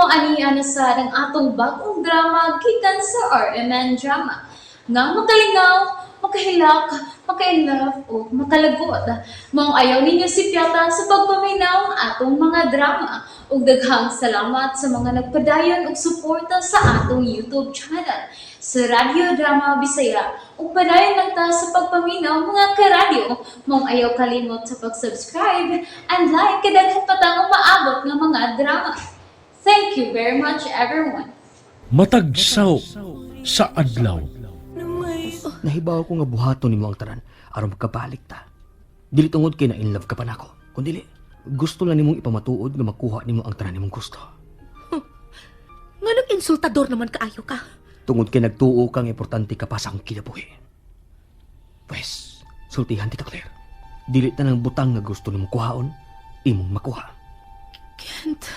Ani na sad ang atong bagong drama gikan sa RMN Drama. Nga makalingaw, makahilak, maka-inlove o makalagot. Maong ayaw ninyo sipyata sa pagpaminaw ang atong mga drama. Ug daghang salamat sa mga nagpadayon og suporta sa atong YouTube channel sa Radyo Drama Bisaya. Ug padayon lang ta sa pagpaminaw, mga karadyo. Maong ayaw kalimot sa pag-subscribe and like kay daghan pa tang umaabot nga mga drama. Thank you very much, everyone. Matag saw sa adlaw. Nahibaw ko nga buhaton nimo ang tanan aron makabalik ta. Dili tungod kay na in love ka pa nako, kundi gusto lang nimong ipamatuod nga makuha nimo ang tanan nimong gusto. Nganong insultador naman kaayo ka? Tungod kay nagtuo kang importante ka pa sa akong kinabuhi. Pwes, sultihan ti ka, Claire. Dili tanang butang nga gusto nimong kuhaon, imong makuha. Kent,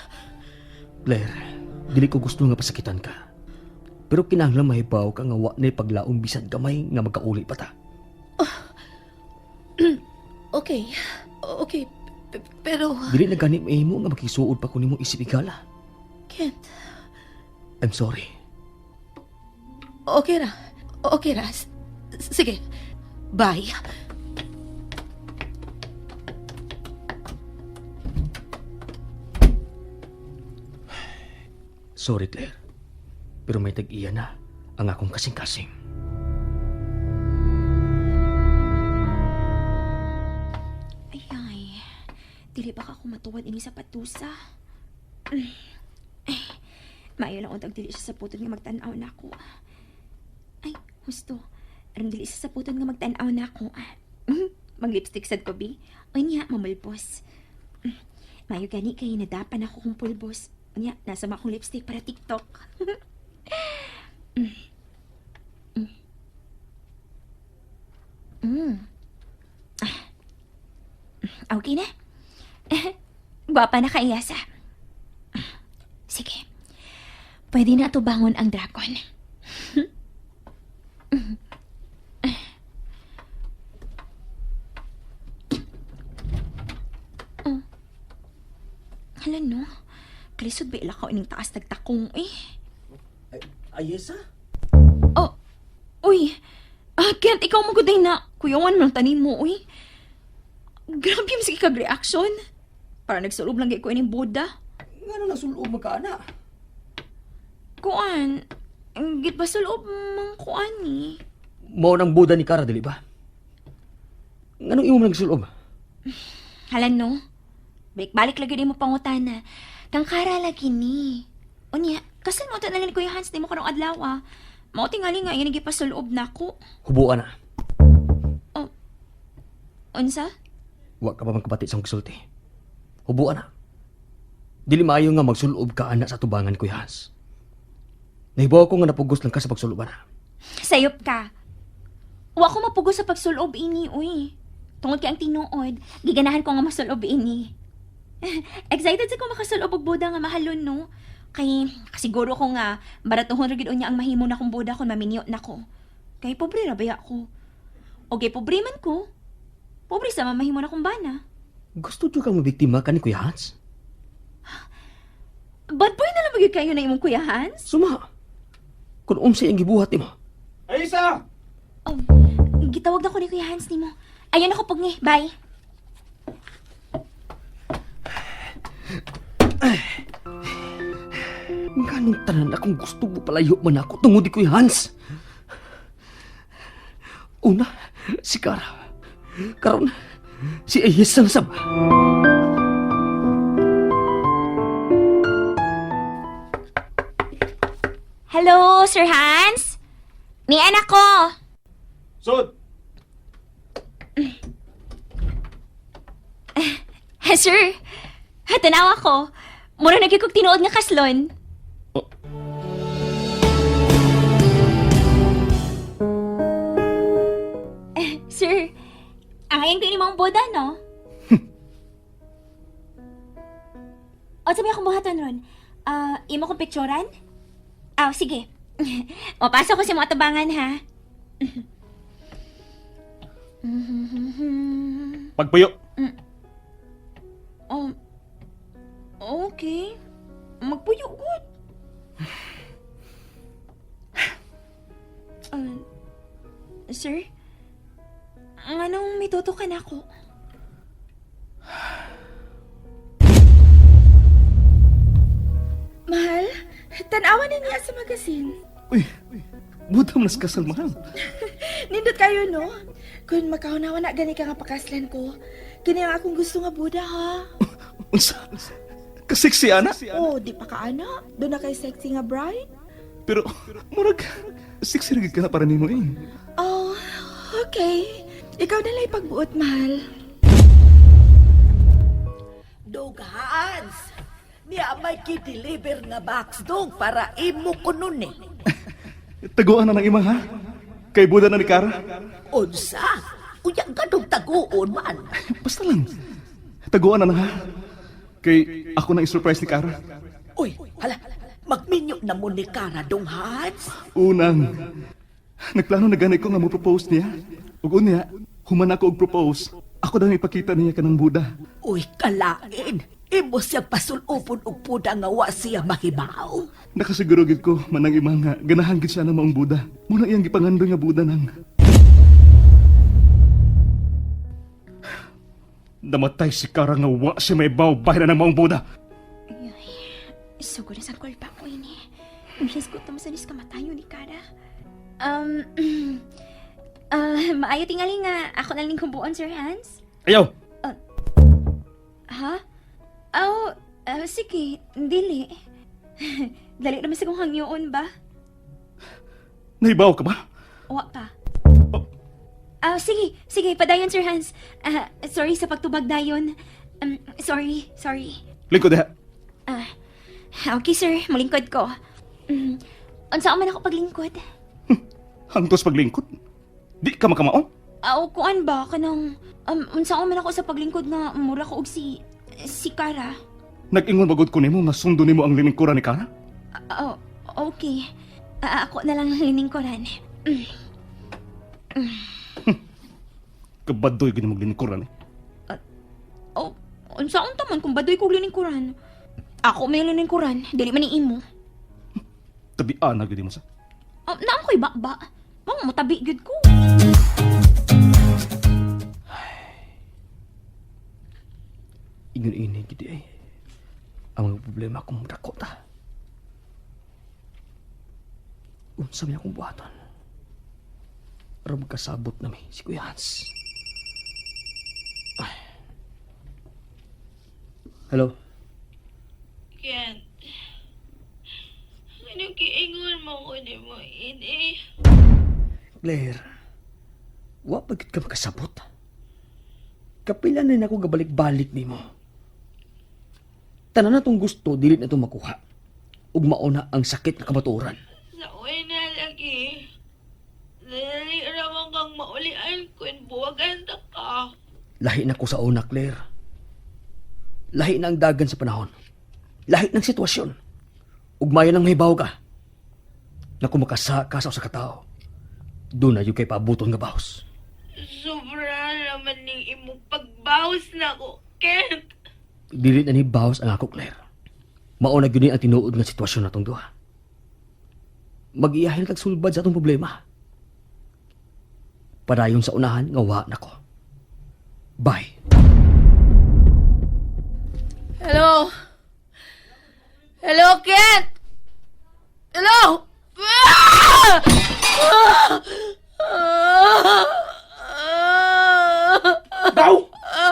Claire, dili ko gusto nga pasakitan ka. Pero kinahanglan mahibaw ka nga wa na'y paglaom bisan gamay nga magkauli pa ta. Okay. Okay, pero Dili na gani mahimo nga makisuod pa ko nimo isip igala. Kent, I'm sorry. Okay ra. Okay ra. Sige. Bye. Sorry, Claire. Pero may tag-iya na ang akong kasing-kasing. Ay, ay. Dili ba ka kumatuwad ini sa patusa? Ay, maayo lang untag dili siya sa puton nga magtan-aw na ako. Ay, husto. Aron dili siya sa puton nga magtan-aw na ako. Mag-lipstick sad ko, bi. Unya, mamulbos. Maayo gani kay nadapan ako kong pulbos. Unya, nasa ma akong lipstick para TikTok. Okay na. Gwapa na kaiyasa. Sige. Pwede na tubangon ang dragon. Oh. Hala no. Kalisod ba ila ka ining taas nagtakong eh. Ayesa? Oh, uy. Ah, Kent, ikaw maguday na. Kuyawan man tanin mo, uy. Grabe yung sige kag-reaction. Para nagsulob lang kay ko ining boda. Nga na nasulob magkaana? Kuan, git ba sulob mang kuan ni? Mao nang buda ni Kara, dili ba? Nganong imo man nagsulob? Halan no. Balik-balik lagi di mo pangutana. Kang Kara lagi ni. Unya, kasal mo to na lang ni Kuya Hans di mo karong adlaw ah. Mao tingali nga ini gipasulob nako. Hubuan na. Unsa? Wa ka pa man kabati sa akong gisulti. Hubuan na. Dili maayo nga magsulob ka ana sa tubangan, Kuya Hans. Nahibaw ko nga napugos lang ka sa pagsulob ana. Sayop ka. Wa ko mapugo sa pagsulob ini, uy. Tungod kay ang tinuod, giganahan ko nga masulob ini. Excited sa ko makasulob og boda nga mahalon, no? Kay kasiguro ko nga baratuhon ra gid unya ang mahimo na kong boda kon maminyo na ko. Kay pobre ra baya ko. Okay, pobre man ko. Pobre sa mamahimo na kong bana. Gusto jud kang mabiktima ka ni Kuya Hans? Bad boy na lang magyud kayo na imong Kuya Hans. Suma. Kung unsay ang gibuhat nimo. Ayesa! Oh, gitawag na ko ni Kuya Hans nimo. Ayun ako pugni. Bye. Nganong tanan akong gusto mo palayo man ako tungod ni Kuya Hans? Una, si Kara. Karon, si Ayesa na sab. Hello, Sir Hans? Ni anak ko. Sud! Sir, tanawa ko. Mura na gyud kog tinuod nga kaslon. Oh. Eh, sir, ang ngayon ko ini mong boda, no? O, sabi akong buhaton ron. Ah, imo kong picturean? Ah, sige. O, pasok ko sa mga tabangan, ha? Pagpuyo! Oh, okay. Magpuyo gud. Sir? Anong mituto ka na ako? Mahal, tanawa na niya sa magasin. Uy, buta mo nas kasal, mahal. Nindot kayo, no? Kung makahunawa na gani ka nga pakaslan ko, kini ang akong gusto nga Buddha, ha? Unsa? Kasiksi, ana? Oh, di pa ka, ana. Doon na kay sexy nga bride. Pero, murag, sexy ra gid ka na para nimo eh. Oh, okay. Ikaw na lang pagbuot, mahal. Dog Hans, niya may ki-deliver nga box dog para imo kuno ni. Taguan na ng ima, ha? Kay Buda na ni Kara. Unsa? Unya gadong taguon man. Basta lang. Taguan na na, ha? Kay ako nang i-surprise ni Kara. Uy, hala, magminyo na mo ni Kara dong Hans. Unang, nagplano na gani ko nga mo-propose niya. Ug unya, human ako og propose. Ako daw ipakita niya kanang Buda. Uy, kalain. Imo siya pasulupon og puda nga wa siya mahibaw. Nakasiguro gid ko manang ima nga ganahan gid siya na maong Buda. Muna iyang gipangandoy nga Buda nang. Namatay si Kara nga wa siya may bahin na ng maong Buda. Sugod na sa kulpa ko ini. Miss ko sa nis kamatayo ni Kara. Maayo tingali nga ako na lang kumbuon, Sir Hans. Ayaw! Ha? Oh, sige, dili. Dali naman sa kong hangyoon ba? Nahibaw ka ba? Wa pa. Ah, sige, sige, padayon, Sir Hans. Ah, sorry sa pagtubag dayon. Sorry, sorry. Lingkod diha. Ah, okay, sir, mulingkod ko. Unsa man ako paglingkod? Hangtos paglingkod. Di ka makamao? Aw, kuan ba kanang unsa man ako sa paglingkod nga mura ko og si Kara. Nag-ingon bagod ko nimo nga sundo nimo ang liningkuran ni Kara? Oh, okay. Ah, ako na lang ang liningkuran. Kabadoy gid mo liningkuran eh. Oh, unsa unta man kung badoy kog liningkuran? Ako may liningkuran, dili man ni imo. Tabian na gid mo sa. Oh, naam ko'y bakba. Mao mo tabi gyud ko. Ingon ini gid ay. Ang mga problema akong dako ta. Unsa may akong buhaton? Aron magkasabot na mi si Kuya Hans. Ay. Hello. Kent, anong kiingon mo ko ni mo ini? Claire, wa pa gid ka makasabot. Kapila na nako gabalik-balik nimo. Tanan na tong gusto dili na tong makuha. Ug mauna ang sakit nga kamatuoran. Sa na lagi. Dali ramang kang maulian kun buwagan ta ka. Lahi na ko sa una, Claire. Lahi na ang dagan sa panahon. Lahi ng sitwasyon. Ugmayan ang mahibaw ka. Na kung makasa ka sa usa ka tawo, doon na yung kay paabuton nga bahos. Sobra naman ning imong pagbawas na ko, Kent. Dili na ni bahos ang ako, Claire. Mauna gyud ni ang tinuod nga sitwasyon natong duha. Mag-iyahin kag sulbad sa atong problema. Padayon sa unahan nga wa nako. Bye. Hello? Hello, Kent? Hello? Ah! Ah! Ah! Gaw!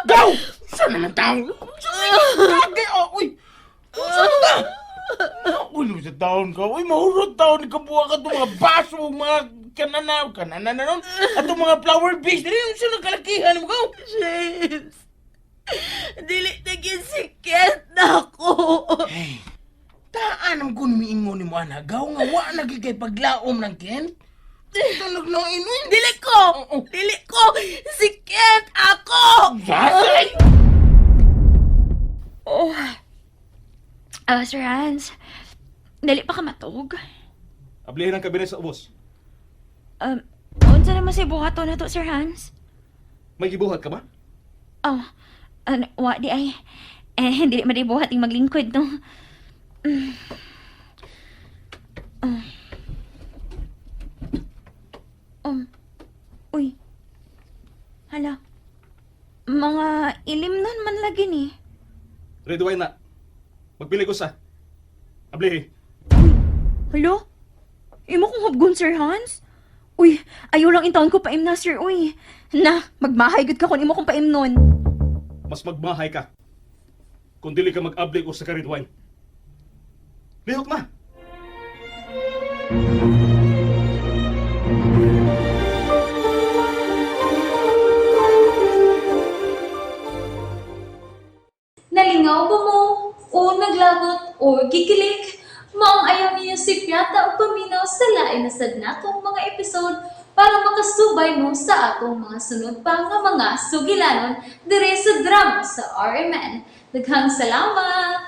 Gaw! Saan naman tao? Kagay, oh, uy! Saan ta? Ulo sa taon ka. Uy, mahurot taon ka buwa ka itong mga baso, mga kanana, kanana na nun. At itong mga flower base. Dali, yung saan ang kalakihan mo ka? James, dili na gyud si Kent na ako. Hey, taan ang kun miingon ni mo, ana. Gaw nga, wa na kay paglaom ng Ken. Tunog na inoy. Dili ko! Dili ko! Si Kent ako! Sasay! Oh. Ah, Sir Hans. Dali pa ka matug. Ablihin ang kabinet sa ubos. Unsa naman sa buhaton na to, Sir Hans? May gibuhat ka ba? Oh, ano, wa di ay. Eh, hindi man di buhat yung maglingkod, no? Uy. Hala. Mga ilim nun man lagi ni. Red wine na. Magpili ko sa. Abli. Hala? Imo kong hubgon, Sir Hans? Uy, ayaw lang intaon ko paim na, sir. Uy, na, magmahay gud ka kung imo kong paim nun. Mas magmahay ka. Kung dili ka mag-abli o sa ka red wine. Lihok na. Nalingaw ba mo? O naglagot o gikilig? Maong ayaw niyo si Piata o paminaw sa lain na sad natong mga episode para makasubay mo sa atong mga sunod pa nga mga sugilanon dire sa drama sa RMN. Daghang salamat!